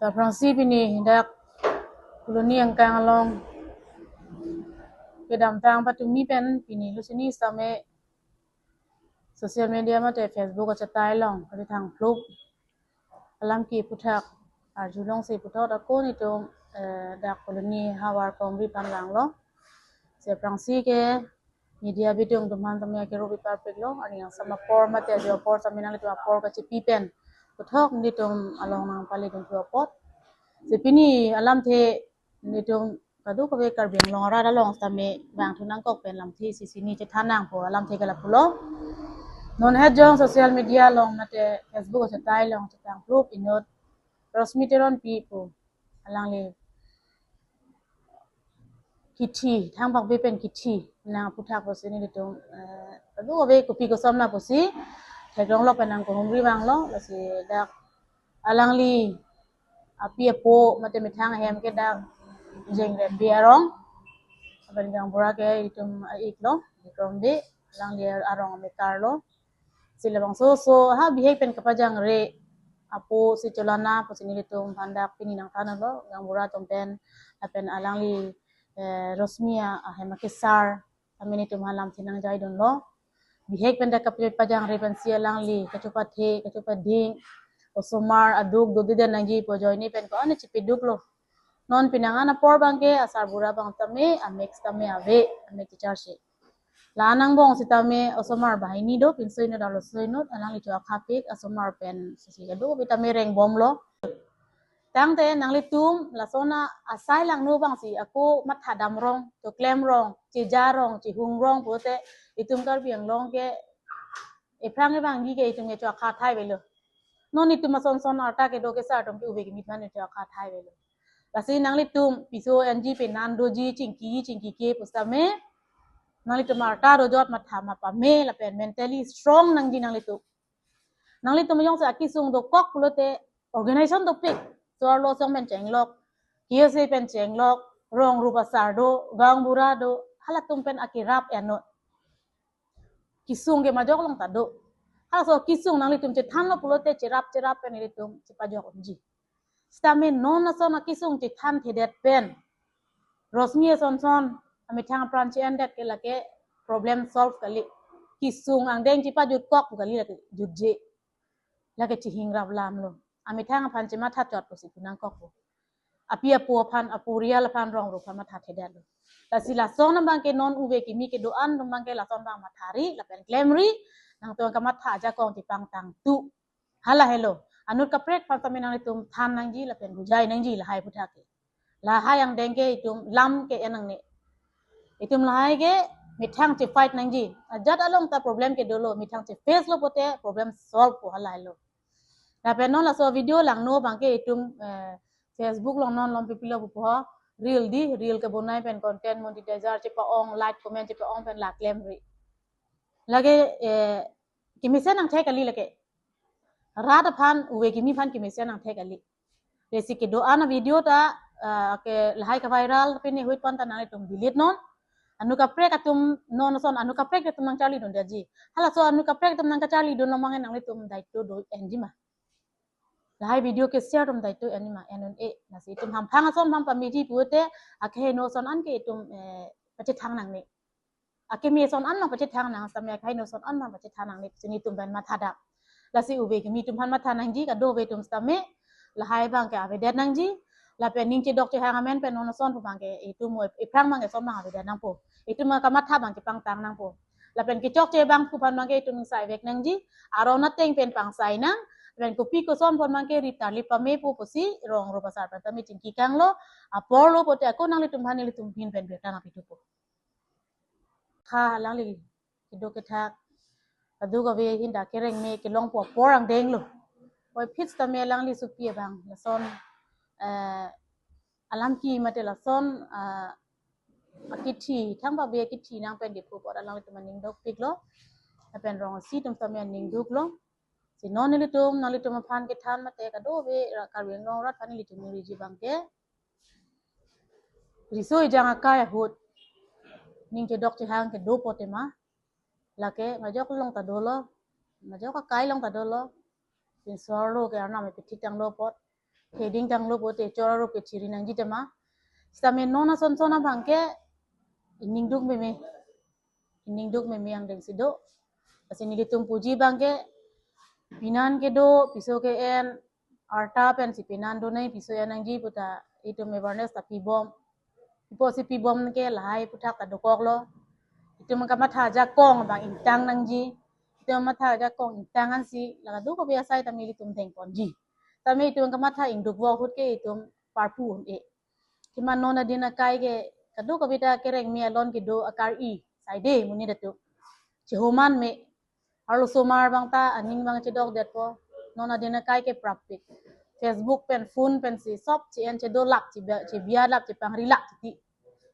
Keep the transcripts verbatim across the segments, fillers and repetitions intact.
Aphrangsi pini dak Phuloni angkang along kedamtang patumi pen pini lusini sitame social media mate Facebook achetai along kali thang plup alam ke aputhak arjulongsi puthot ako nelitum, eh, dak Phuloni havar Komri aphan langlo. Si aphrangsi ke media bidung atum aphan tame akero piparpiklo, arni angsam apor mate ajo apor tame nanglitum apor kachipi pen puthot nelitum along nangpali duntu apot. Si pini alamthe nelitum kadokave Karbi Anglong arat along tame vangthu nangkok pen lamthe isi sini chethan nangpo alamthe ke lapulo. Non het jong social media along mate Facebook achetai along chetang plup inut Rosmi Teronpi pu alangli kithi, thangbak be pen kithi nang aputhak pusi nelitum, eh, kadokave kopi koson na pusi theklonglo pen nangkohumri vanglo, lasi dak alangli api apo mate methang ahem ke dak Jengrem Bey arong, lapen gaonbura ke itum a-iklo, Bikrom Bey, alangli arong amekar lo. Si labangso so ha bihek pen kapajangre apo si cholana pusi nelitum aphan dak pini nangthanlo, gaonbura atum pen, lapen alangli, eh, Rosmi ahem akesar tame nelitum aphan lamthe nangjaidunlo. Bihek pen dak kapajangre pensi alangli kachopathe, kachopading, osomar aduk dodeden nangji pu ajoine pen ko-an chipiduklo. Non penang an apor abangke asarbura abang tame amek tame ave, amek checharche. La-an angbong sitame osomar banghini do, pinso inut arloso inut, alangli cho akhapik, asomar pen sisi kadokave tame rengbomlo. Tangte nanglitum lason asai langno abangsi ako matha damrong, choklemrong, chejarong, chehungrong pulote itum Karbi Anglong ke ephrang evangji ke itum ke cho akha thai avelo. Non itum ason son arta kedo kesar atum ke uve kimi aphan cho akha thai avelo. Lasi nanglitum piso enji penan doji chingki chingkike pusitame nanglitum arta dojot matha ma pame lapen mentally strong nangji nanglitum. Nanglitum jongsi akesung dokok pulote organization dopik, so-arlo asong pen chenglok, K S A pen chenglok, rong rup asar do, gaonbura do, halatum pen akerap enut. Kesung ke majok along ta do. Halaso kesung nanglitum chethanlo pulote cherap cherap pen nelitum chepajok unji. Sitame non ason akesung chethanthedet pen Rosmi ason son amethang apran che-endet ke lake problem solve kali. Kesung angdeng chepajutkok kali, lake jutje. Lake chehingrap lamlo. Amethang aphan chematha chot pusi pu nangkokpo. Api apo aphan, aporial aphan, rong rup aphan mathathedetlo. Lasi lason abangke non uve kimi kedo-an atum abangke lason abang mathari lapen klemri, nangtum kamatha ajakong chepangtangtu. Hala helo. Anut kaprek aphan tame nanglitum than nangji lapen bujai nangji lahai aputhak ke. Lahai angdeng ke itum lam ke-en nangne. Itum lahai ke methang chefight nangji. Ajat along ta problem ke dolo, methang cheface lo pulote problem solve po, hala helo. Lapen non laso video langno abangke itum, eh, Facebook along non lom pipilo pupo, reel di, reel kebonai pen content monetizer chepa-ong, like comment chepa-ong pen la klemri. Lake, eh, kemesen angthek kali lake. Rat aphan, uve kimi aphan kemesen angthek kali. Lasi kedo-an avideo ta, ah, ke lahai kaviral pini huit pen ta nanglitum delete non. Anut kaprek atum non ason anut kaprek atum nangcharlidundetji. Halaso anut kaprek atum nangkacharlidun lomang nanglitum daito do-enji ma. Lahai video ke share atum daito enji ma, en un-e. Lasi itum hamphang ason aphan pameji pulote akeheno ason an ke itum, eh, pachethang nangne. Akeme ason an abang pachethang nang sitame, akeheno ason an abang pachethang nangne pusi nelitum pen mathadam. Lasi uve kimi atum aphan matha nangji, kadokave atum sitame lahai abangke avedet nangji. Lapen ning chedok chehang amen pen non ason pu abangke itum mo ephrang abangke ason abang avedet nangpo. Itum kamatha abangke pangtang nangpo. Lapen kechokche abang pu aphan abangke itum ingsai vek nangji. Aron ateng pen pangsai nang. Lapen kopi koson pu abangke ritar li pamepo pusi rong rup asar pen tame chingki kanglo. Apor lo pulote ako nanglitum aphan nelitum ahin pen birta nangpithupo. Ha alangli kedo kethak kadokave ahin dak kereng me kelongpo apor angdenglo. Puvoiphit sitame alangli sopi abang lason, eh, alam ke mate lason, eh, akithi, thangbak be akithi nang pen diphu apot alanglitum aning dokpiklo. Lapen rong isi atum sitame aning duklo. Si non nelitum, nanglitum aphan kethan mate kadokave ra-, Karbi Anglong arat aphan nelitum ningriji abangke, riso ejang akai ahut ning chedok chehang kedo pulote ma, lake majok along ta dolo, majok akai along ta dolo. Pinso-arlo ke arnam epithik tanglo apot, Keding tanglo pote chor arup ke chiri nangji tema. Sitame non ason son abang ke iningduk meme. Iningduk meme angdeng si do. Lasi nelitum puji abang ke pinan kedo, piso ke-en, arta pensi pinan donai piso en nangji puta itum awareness ta pibom. Ipo si pibom ke lahai aphuthak ta dokoklo. Itum kamatha ajakong abang ingtang nangji. Itum kamatha ajakong ingtang ansi la kadokave asai tame ilitum dengponji. Tame itum kamatha ingduk vo ahut ke itum parpu un-e. Kiman non adin akai ke kadokave ta kereng me alon kedo akar-i saide monit atum. Chihoman me, arlo osomar abang ta aning abang chedokdetpo. Non adin akai ke prapik. Facebook pen, phone pensi sop che-en chedolap, chebia, chebia lap, chepangri lap titi.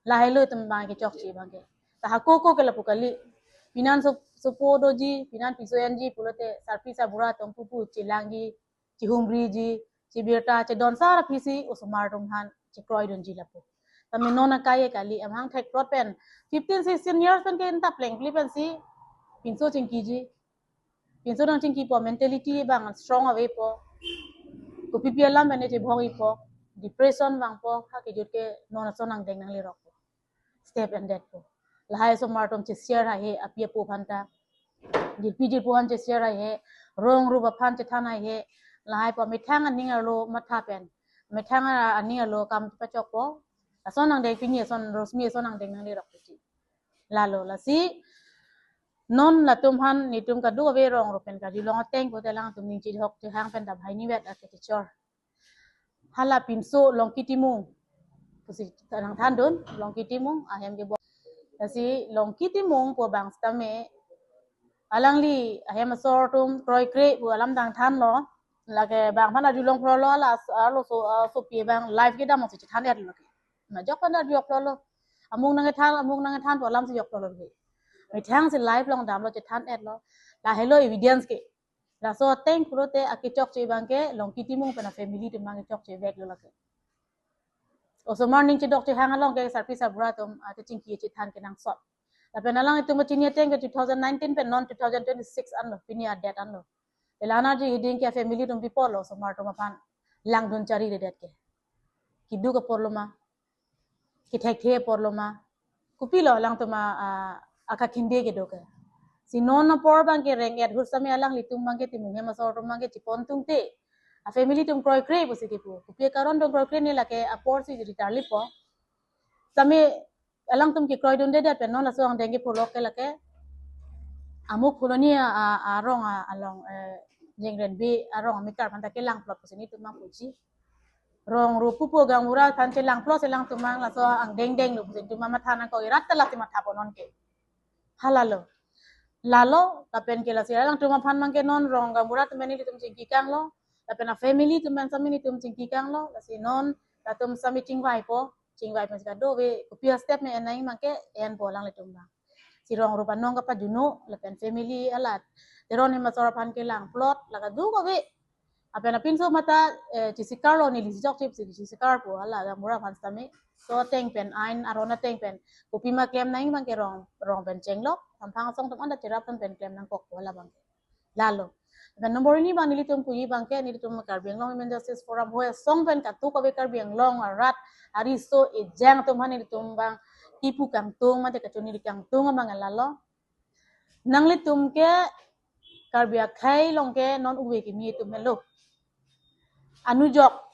Lahelo itum abang kechokche abang ke. Ta hako ko ke lapu kali. Pinan so, sopo doji, pinan piso enji pulote sarpi sarbura atum pupu chelangji, chihumriji, chebirta, chedon sar aphisi osomar atum aphan chekroidunji lapu. Tame non akai kali, amahang thekprot pen fifteen sixteen years pen ke inta plengpli pensi pinso chingkiji. Pinso nangchingkipo, mentality abang strong avepo. Kopipi alam pen chebhong-ipo, depression vangpo, ha kejut ke non ason angdeng nanglerokpo. Step endetpo. Lahai osomar atum che-share haihe, api apo aphan ta. Jirpi jirpo aphan che-share haihe, rong rup aphan chethan haihe. Lahaipo methang aning arlo matha pen, methang aning arlo kam pachokpo. Ason angdeng, pini ason, Rosmi ason angdeng nanglerok puji. Lalo, lasi non latum aphan nelitum kadokave rong rup pen karjulong ateng pote alangtum ning chihok chihang pen ta banghini vet ake kechor. Hala pinso Longki Timung pusi nangthandun, Longki Timung ahem kebor. Lasi Longki Timung pu abang sitame alangli ahem asor atum kroikre pu alam nangthanlo. Lake bang aphan arjulong phrolo, ala as-, arloso, ah, sopi abang live kedam si chethan-etlo ke. Majok aphan arjulong phrolo. Amung nangkethan, amung nangkethan pu alam si jok phrolo ke. Methang si live along damlo, chethan-etlo. Lahelo evidence ke. Laso ateng pulote akechokche abang ke Longki Timung pen afamily atum abang kechokche veklo lake. Osomar ning chedok chehang along ke sarpi sarbura atum, ah, kechingki chethan kenangsot. Lapen alanglitum kachini ateng ke two thousand nineteen pen non two thousand twenty-six anlo, pini a-date anlo. Ela anarji hiding ke family atum pi apotlo osomar atum aphan langdun chariredet ke. Keduk apotlo ma, kethekthe apotlo ma, kopilo alangtum a, a, akakhinde kedo ke. Si non apor abang ke reng-et ahut sitame alanglitum abang ke Timung ahem asor atum abang ke chepon tungte, afamily atum kroikre pusi kepu. Kopi akaron atum kroikre ne lake apor si jiri tarlipo. Sitame alangtum kekroidundedet pen non laso angdeng ke pholok ke lake Amuk Colony a, a, arong a, along, eh, Jengrenbi arong amekar aphan ta kelangplot pusi nelitum abang puji. Rong rup pupo gaonbura aphan chelangplot si alangtum abang laso angdeng denglo pusi nelitum abang matha nangkok, irat ta lasi mathapo non ke. Halalo. Lalo, lapen ke lasi alangtum aphan abang ke non rong gaonbura atum pen nelitum chingki kanglo. Lapen afamily atum pen sitame nelitum chingki kanglo. Lasi non latum sitame chingvaipo. Chingvai pensi kadokave kopi astep me en nangji abang ke enpo alanglitum abang. Si rong rup anong kapajuno, lapen family alat. Teron ahem asor aphan kelangplot, la kadokave. Lapen apinso mata, eh, chisikarlo, neli si chokche pusi chisikarpo, hala gaonbura aphan sitame. So ateng pen, ain aron ateng pen. Kopima klem nangji abang ke rong, rong pen chenglok, samphang asong atum anta cherap pen klem nangkokpo hala abang ke. Lalo. Lapen nombor hini abang nelitum puji abang ke, nelitum Karbi Anglong Women Justice Forum ahoi asong pen kadokave Karbi Anglong arat ariso ejang atum aphan nelitum abang kipu kangtung mate kachoniri kangtung abang lalo. Nanglitum ke Karbi akhei along ke non uve kimi atum helo. Anujok